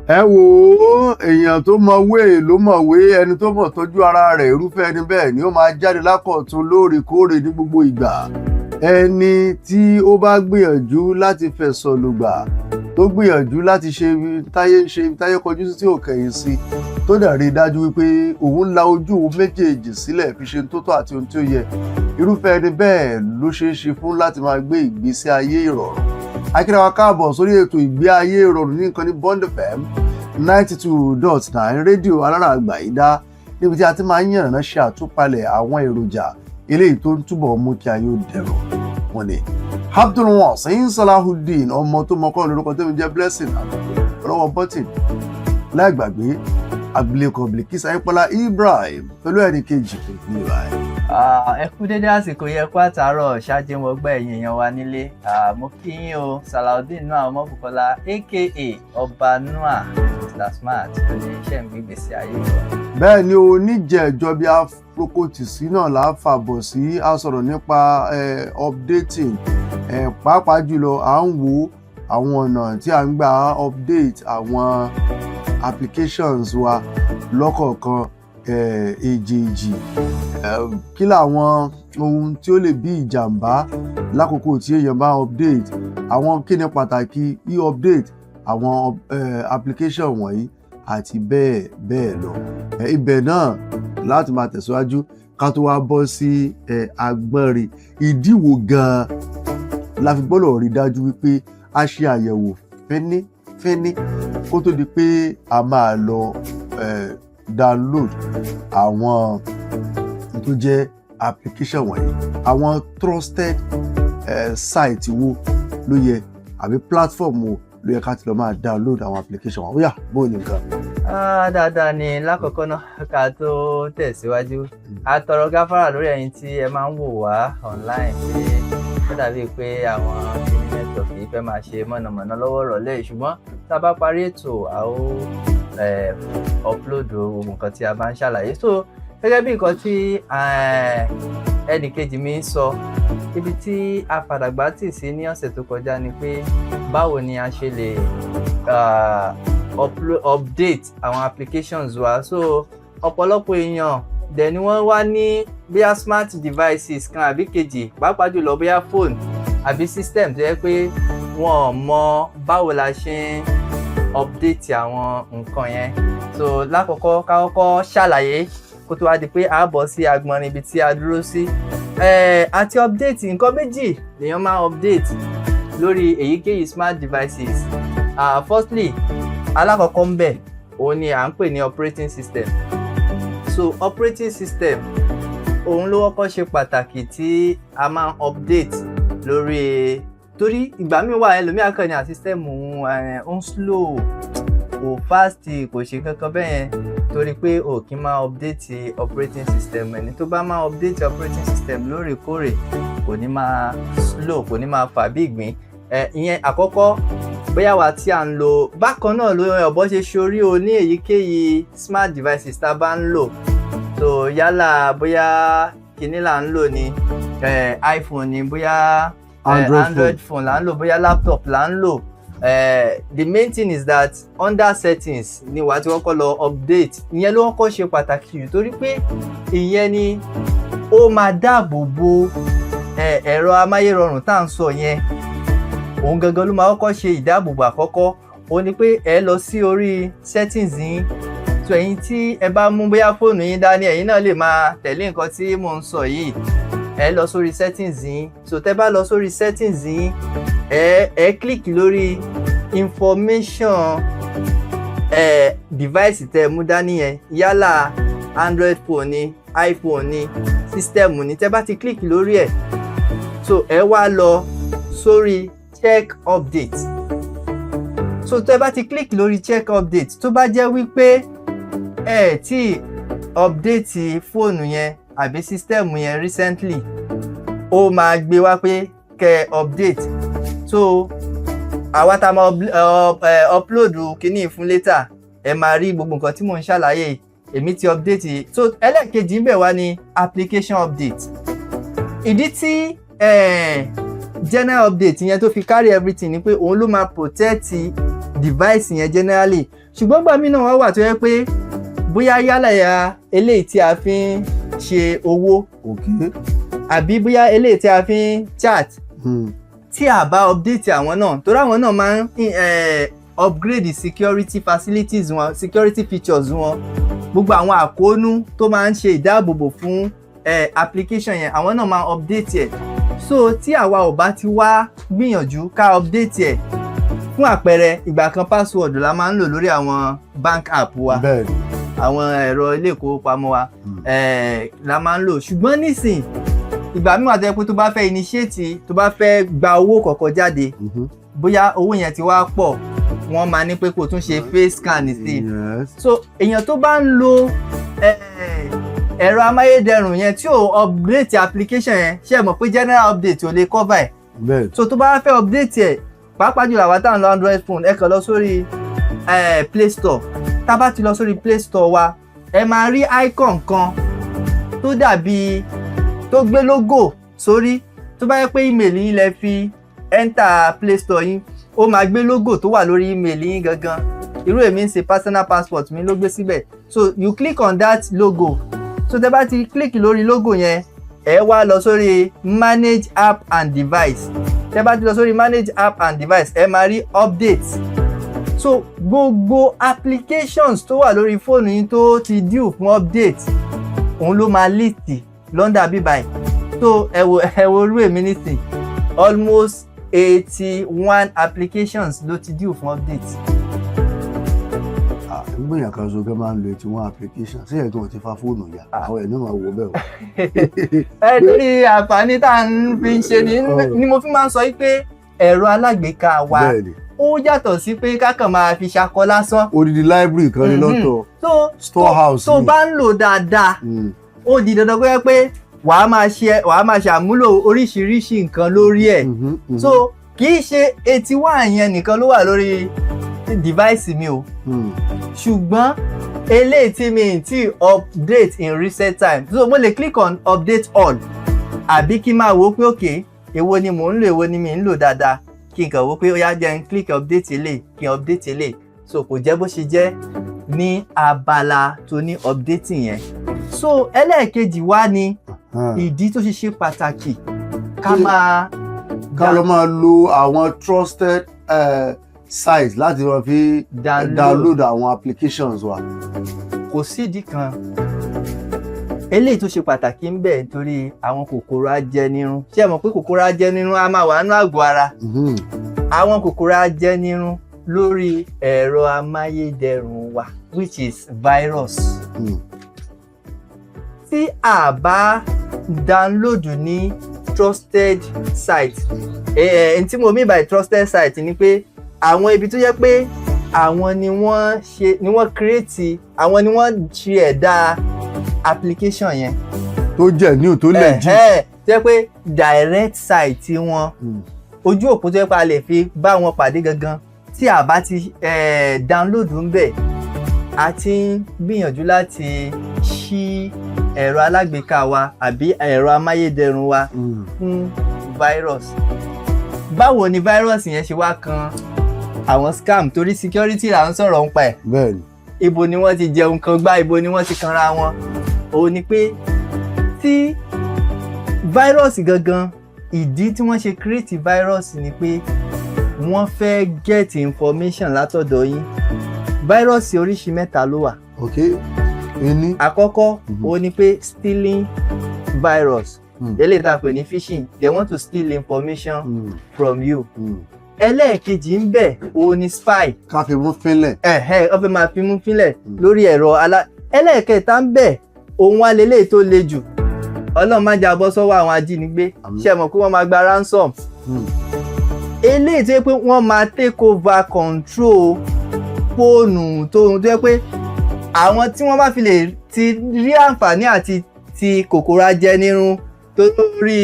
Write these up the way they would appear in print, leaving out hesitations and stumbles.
Ẹ wò ó, èèyàn tó mọ̀wé ló mọ̀wé, ẹni tó mọ̀ tọ́jú ara rẹ̀, irúfẹ́ ẹni bẹ́ẹ̀ ni ó máa jáde lákọ̀tun lóòrèkóòrè ní gbogbo ìgbà. Ẹni tí ó bá gbìyànjú láti fẹ̀sọ̀ lògbà, tó gbìyànjú láti ṣe táyé ń ṣe, táyé kọjú sí tí ò kẹ̀yìn sí, tó dẹ̀ rí i dájú wípé òun la ojú òun méjèèjì sílẹ̀ fi ṣe tó tọ́ àti ohun tí ó yẹ, irúfẹ́ ẹni bẹ́ẹ̀ ló ṣeé ṣe fún láti máa gbé ìgbésí ayé ìrọ̀rùn. A kíra wa káàbọ̀ sórí ètò Ìgbé Ayé Ìrọ̀rùn ní ìkànnì Bond FM 92.9, rédíò alárààgbà yìí dá, níbi tí a ti máa ń yànnàná, ṣe àtúpalẹ̀ àwọn èròjà eléyìí tó ń túbọ̀ mú kí ayé ó dẹrùn wọn ni. Abdulwasin Salahudeen ọmọ tó mọkọ́ lórúkọ tó ń jẹ́ Blessing lọ́wọ́ bọ́tìn, láì gbàgbé abilékọ Bilkis Ayípọ́lá Ibrahim pẹ̀lú ẹnì kejì ní ìbáyìí. Ẹ kú dédé àsìkò yẹ kó àtàárọ̀ ṣáájú wọgbẹ́ ẹ̀yìn èèyàn wa nílé. Mo kí yín o. Salaudeen Noah Ọmọbùkọ́lá, aka Ọba Noah, Mr Smart, tó ní iṣẹ́ ń gbégbèsè ayé ìrọ̀rùn. Bẹ́ẹ̀ ni, oníjẹ̀ẹ́jọ́ bí afrokotì sí náà là á fàbọ̀ sí. A sọ̀rọ̀ nípa updating, pàápàá jùlọ à ń wo àwọn ọ̀nà tí a ń gbà update àwọn applications wa lọ́kọ̀ọ̀kan èjèèjì. Kí làwọn ohun tí ó lè bí ìjàmbá lákòókò tí èèyàn bá update àwọn? Kí ni pàtàkì e-update àwọn application wọ̀nyí àti bẹ́ẹ̀ bẹ́ẹ̀ lọ? Ibẹ̀ náà láti máa tẹ̀síwájú ká tó wá bọ́ sí agbọ́nrin ìdíwò gan-an la fi gbọ́dọ̀ rí dájú wípé a ṣe àyẹ̀wò fínífíní kó tó di pé a máa lọ download àwọn tó jẹ́ application wọ̀nyí. Àwọn trusted site wo ló yẹ àbí platform wo ló yẹ ká ti lọ máa download àwọn application wọn? Ó yá, bóun ní nǹkan? Ah, dáadáa ni. Lákọ̀ọ́kọ́ náà, ká tó tẹ̀síwájú, a tọrọ gáfárà lórí ẹ̀yin tí ẹ máa ń wò wá online pé ó dàbí pé àwọn kíní network yìí fẹ́ máa ṣe mọ̀nàmọ́ná lọ́wọ́ rọ̀lẹ́ yìí, ṣùgbọ́n tá a bá parí ètò, a ó upload gbogbo nǹkan tí a bá ń ṣàlàyé. So gẹ́gẹ́ bí nǹkan tí ẹnì kejì mi ń sọ, ibi tí a fàdàgbà tì sí ní ọ̀sẹ̀ tó kọjá ni pé báwo ni a ṣe lè update àwọn applications wa. So ọ̀pọ̀lọpọ̀ èèyàn dẹ̀ ni wọ́n wá ní bóyá smart devices kan àbí kejì, pàápàá jùlọ bóyá phone àbí system tó yẹ pé wọn ò mọ báwo la ṣe ń update àwọn nǹkan yẹn. So lákọ̀ọ́kọ́, ká kọ́kọ́ ṣàlàyé kó tó wá di pé a bọ̀ sí agbọnrin ibi tí a dúró sí. Àti update, nǹkan méjì lèèyàn máa update lórí èyíkéyìí smart devices. Firstly, alákọ̀ọ́kọ́ ń bẹ̀, òun ni à ń pè ní operating system. So operating system, òun ló kọ́kọ́ ṣe pàtàkì tí a máa ń update lórí, torí ìgbà míì wà, ẹlòmíà kàn ní à system òun ó ń slow, kò fast, kò ṣe kankan bẹ́ẹ̀ yẹn, torí pé ò kí máa update operating system. Ẹni tó bá máa update operating system lóòrèkóòrè kò ní máa slow, kò ní máa fà bí ìgbín. Ìyẹn àkọ́kọ́. Bóyá wa tí à ń lo bákan náà ló ọ̀bọ ṣe ṣorí o ní èyíkéyìí smart devices tá a bá ń lò. So yálà bóyá kíní là ń lò ní iPhone ni, bóyá Android. Android phone là ń lò, bóyá laptop là ń lò, the main thing is that under settings ni wàá ti kọ́kọ́ lọ update. Ìyẹn ló kọ́kọ́ ṣe pàtàkì jù, torí pé ìyẹn ni ó máa dáàbò bo ẹ̀rọ amáyérọrùn tá à ń sọ yẹn. Òun gangan ló máa kọ́kọ́ ṣe ìdáàbòbò àkọ́kọ́. Òun ni pé ẹ lọ sí orí settings yín. So ẹ̀yin tí ẹ bá mú bóyá fóònù yín dání, ẹ̀yin náà lè máa tẹ̀lé nǹkan tí mò ń sọ yìí. Ẹ lọ sórí settings yín. So tẹ́ bá lọ sórí settings yín, ẹ click lórí information device tẹ́ mú dání yẹn, yálà Android phone ni, iPhone ni, system ni. Tẹ́ bá ti click lórí ẹ̀, so ẹ wá lọ sórí check update. So tẹ́ bá ti click lórí check update, tó bá jẹ́ wípé ẹ tí update fóònù yẹn àbí system yẹn recently, ó máa gbé wá pé kẹ́ update. So àwa tá a máa upload kíní fún later, ẹ máa rí gbogbo nǹkan tí mò ń ṣàlàyé. Èmi ti update. So ẹlẹ́ẹ̀kejì ń bẹ̀ wá ní application update. Ìdí tí general update yẹn tó fi carry everything ni pé òun ló máa protect device yẹn generally. Ṣùgbọ́n gbà mí náà wá wà tó yẹ pé bóyá yálà ya eléyìí tí a fi ń ṣe owó àbí bóyá eléyìí tí a fi ń chat, tí a bá update àwọn náà, torí àwọn náà máa ń upgrade security facilities wọn, security features wọn, gbogbo àwọn àkóónú tó máa ń ṣe ìdáàbòbò fún application yẹn, àwọn náà máa update ẹ̀. So tí àwa ò bá ti wá gbìyànjú ká update ẹ̀, fún àpẹẹrẹ, ìgbà kan password la máa ń lò lórí àwọn bank app wa, àwọn ẹ̀rọ ilé ìkówópamọ́ wa la máa ń lò. Ṣùgbọ́n nísìn, ìgbà míì wà tó yẹ pé tó bá fẹ́ initiate, tó bá fẹ́ gba owó kọ̀ọ̀kan jáde, bóyá owó yẹn ti wá pọ̀, wọ́n máa ní pé kó tún ṣe face scan sí i. So èèyàn tó bá ń lo ẹ̀rọ amáyédẹrùn yẹn tí ò update application yẹn, ṣe mọ̀ pé general update ò lè cover ẹ̀? So tó bá fẹ́ update ẹ̀, pàápàá jùlọ àwa tá à ń lo Android phone, ẹ kàn lọ sórí Play Store. Tá a bá ti lọ sórí Play Store wa, ẹ máa rí icon kan tó dàbí tó gbé logo sórí. Tó bá yẹ pé email yín lẹ fi enter Play Store yín, ó máa gbé logo tó wà lórí email yín gangan. Irú èmi ń ṣe personal passport mi ló gbé síbẹ̀. So you click on that logo. So tẹ́ bá ti click lórí logo yẹn, ẹ wá lọ sórí Manage app and device. Tẹ́ bá ti lọ sórí Manage app and device, ẹ máa rí Update. So gbogbo applications tó wà lórí fóònù yín tó ti due fún update, òun ló máa list lọ́ndà bíbáyìí. So ẹ wo irú èmi nísìn, almost 81 applications ló ti due fún update. Ah, gbìyànjú kan so kẹ́ máa ń lo 81 application sí ẹ̀ tó wọ́n ti fa fóònù ya, àwọn ẹ̀ ní máa wò bẹ́ẹ̀ o. Ẹ torí àǹfààní tá à ń fi ń ṣe ni mo fi máa ń sọ yìí pé ẹ̀rọ alágbèéká wa, ó yàtọ̀ sí pé ká kàn máa fi ṣakọ lásán. Odidi library kan ní lọ́tọ̀. So Storehouse tó ni. bá ń lò dáadáa, ó di dandan pé wàá máa ṣe àmúlò oríṣiríṣi nǹkan lórí ẹ̀. Mhm, mhm, So kì í ṣe 81 yẹn nìkan ló wà lórí device mi o, ṣùgbọ́n eléyìí tí mi ì tí update in recent time, so mo lè click on Update all, àbí kí n máa wò ó pé okay, èwo ni mò ń lò, èwo ni mi ń lò dáadáa, kí n kàn wò ó pé ó yá, jẹ́ n click update eléyìí, kí n update eléyìí. So kò jẹ́ bó ṣe jẹ́ ní abala tó ní updating yẹn. So ẹlẹ́ẹ̀kejì wá ní ìdí tó ṣe ṣe pàtàkì ká máa ká lọ máa lo àwọn trusted sites láti máa fi download. Download àwọn applications wa. Kò sídìí kan eléyìí tó ṣe pàtàkì ń bẹ nítorí àwọn kòkòrò ajẹnirun. Ṣé ẹ mọ̀ pé kòkòrò ajẹnirun á máa wà nínú àgọ́ ara? Àwọn kòkòrò ajẹnirun lórí ẹ̀rọ amáyédẹrùn wa, which is virus, tí a bá download ní trusted site, ẹ tí mo mean by trusted site ni pé àwọn ibi tó jẹ́ pé àwọn ni wọ́n ṣe, ni wọ́n create, àwọn ni wọ́n ṣe ẹ̀dá application yẹn tó jẹ́ new, tó legit. Ẹ̀hẹ́, tó jẹ́ pé direct site wọn, ojú òpó tó jẹ́ pé a lè fi bá wọn pàdé gangan, tí a bá ti download ń bẹ̀, a ti ń gbìyànjú láti ṣí ẹ̀rọ alágbèéká wa àbí ẹ̀rọ amáyédẹrùn wa fún virus. Báwo ni virus yẹn ṣe wá kan àwọn scam? Torí security là ń sọ̀rọ̀ nípa ẹ̀. Ibo ni wọ́n ti jẹun kan gbá, ibo ni wọ́n ti kanra wọn? Òun ni pé tí virus gangan, ìdí tí wọ́n ṣe create virus ni pé wọ́n fẹ́ get information látọ̀dọ̀ yín. Virus oríṣi mẹ́ta ló wà. Ok, ení. Àkọ́kọ́, òun ni pé stealing virus, eléyìí tá a pè ní phishing. They want to steal information from you. Ẹlẹ́ẹ̀kejì ń bẹ̀, òun ni spy. Ká fi mú fínlẹ̀. Ẹ̀hẹ́, wọ́n fẹ́ máa fi mú fínlẹ̀ lórí ẹ̀rọ alá. Ẹlẹ́ẹ̀kẹta ń bẹ̀, òun wá leléyìí tó le jù. Ọlọ́run má jà bọ́ sọ́wọ́ àwọn ajínigbé. Àmín. Ṣe mọ̀ pé wọ́n máa gba ransom? Eléyìí tó yẹ pé wọ́n máa take over control fóònù tó yẹ pé àwọn tí wọ́n bá fi lè ti rí àǹfààní àti ti kòkòrò ajẹnirun tó rí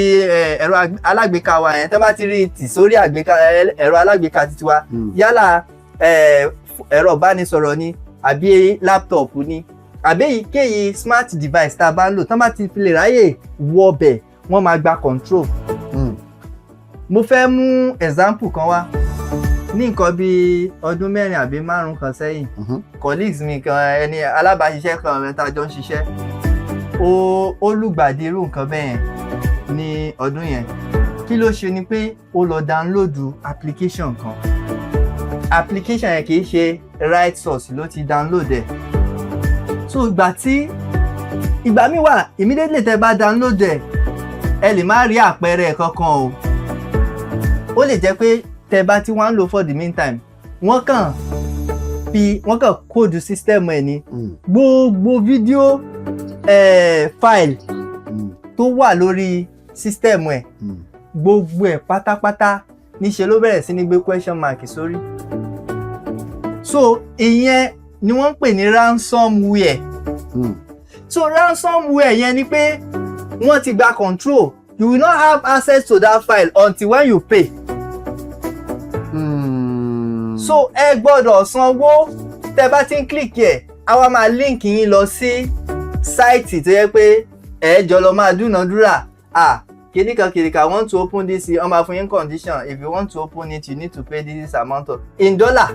ẹ̀rọ alágbèéká wa yẹn, tó bá ti rí tì sórí ẹ̀rọ alágbèéká titi wa, yálà ẹ̀rọ ìbánisọ̀rọ̀ ni àbí laptop ni àbí èyíkéyìí smart device tá a bá ń lò, tó bá ti fi lè ráyè wọbẹ̀, wọ́n máa gba control. Mo fẹ́ mú example kan wá. Ní nǹkan bíi ọdún 4 àbí 5 kan sẹ́yìn, colleagues mi kan, ẹni alábàáṣiṣẹ́ kan rẹ̀ tá a jọ ń ṣiṣẹ́, ó lùgbàdì irú nǹkan bẹ́ẹ̀ yẹn ní ọdún yẹn. Kí ló ṣe ni pé ó lọ download application kan. Application yẹn kì í ṣe right source ló ti download ẹ̀. So ìgbà tí ìgbà míì wà, immediately tẹ́ bá download ẹ̀, ẹ lè má rí àpẹẹrẹ ẹ̀ kankan o. Ó lè jẹ́ pé tẹ́ bá tí wọ́n ń lò for the meantime, wọ́n kàn code system ẹ̀ ní gbogbo fídíò file tó wà lórí system ẹ̀, gbogbo ẹ̀ pátápátá níṣẹ́ ló bẹ̀rẹ̀ sí ní gbé question mark sórí. So ìyẹn ni wọ́n ń pè ní ransomware. So ransomware yẹn ni pé wọ́n ti gba control. You will not have access to that file until when you pay. So ẹ gbọ́dọ̀ sanwó. Tẹ́ bá ti ń click ẹ̀, á wá máa link yín lọ sí site tó yẹ pé ẹ jọ lọ máa dúnàádúrà. Ah, kìnìkan kìnìkan, "I want to open this." Wọ́n máa fún yín condition: if you want to open it, you need to pay this amount of in dollar.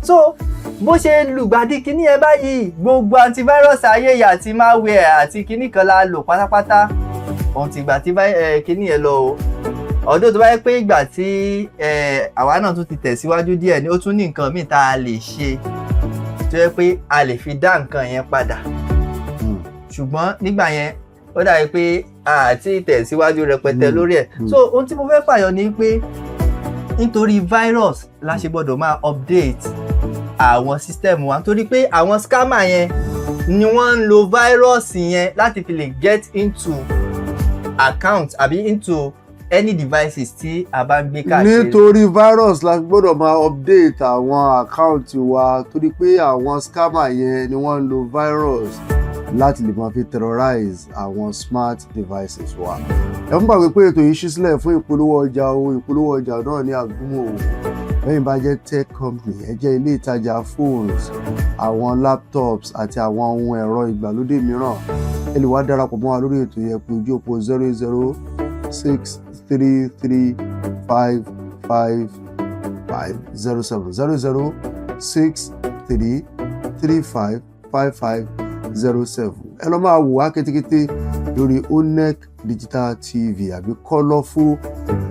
So bó ṣe lùgbàdì kíní ẹ báyìí, gbogbo antivirus ayé yìí àti malware àti kíní kan la lò pátápátá ohun tìgbà tí kíní yẹn lọ o. Ọdún tó bá yẹ pé ìgbà tí àwa náà tún ti tẹ̀síwájú díẹ̀ ni, ó tún ní nǹkan míì tá a lè ṣe tó yẹ pé a lè fi dá nǹkan yẹn padà. Ṣùgbọ́n nígbà yẹn, ó dàbí pé a ti tẹ̀síwájú rẹpẹtẹ lórí ẹ̀. So ohun tí mo fẹ́ fàyọ ni pé nítorí virus la ṣe gbọ́dọ̀ máa update àwọn system wa, nítorí pé àwọn scammer yẹn ni wọ́n ń lo virus yẹn láti fi lè get into account àbí into any devices tí a bá ń gbé káàkiri. Nítorí virus la gbọ́dọ̀ máa update àwọn account wa, torí pé àwọn scammer yẹn ni wọ́n ń lo virus láti lè máa fi terrorize àwọn smart devices wa. Ẹ ń gbàgbé pé ètò yìí ṣí sílẹ̀ fún ìpolówó ọjà o. Ìpolówó ọjà náà ní àgúnmọ̀ o. Lẹ́yìn bá jẹ́ tech company, ẹ jẹ́ ilé ìtajà phones, àwọn laptops àti àwọn ohun ẹ̀rọ ìgbàlódé mìíràn, ẹ lè wá darapọ̀ mọ́ wa lórí ètò yẹn pé ojú òpó 0063355507, 0063355507. Ẹ lọ máa wò wá kétékété lórí Onec Digital TV àbí Colourful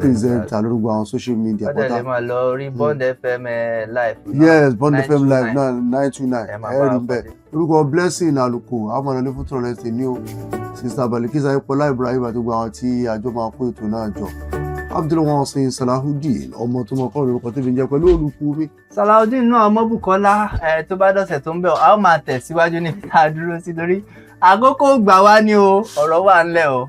Presenter lórí gbogbo àwọn social media. Ó dẹ̀ lè máa lọ rí Bond FM live náà. Yes, Bond FM live 929. Náà 929. Ẹ máa ẹ bá rí wa bẹ́ẹ̀. pàdé. Orúkọ Blessing Àlùkò àwọn ọ̀nà fún tọrọ ẹsẹ̀ ní o, Sister Balikisa Ipola Ibrahim àti gbogbo àwọn tí àjọ máa kó ètò náà jọ, Abdulwasin Salahudeen ọmọ tó mọ kọ́ lórúkọ tó fi ń jẹ́ pẹ̀lú olùkú mi. Salahudeen náà Ọmọbùkọ́lá. Ẹ tó bá dọ̀sẹ̀ tó ń bọ̀, a ó máa tẹ̀síwájú níbi tá a dúró sí, torí àkókò gbà wá ní o, ọ̀rọ̀ wà ńlẹ̀ o.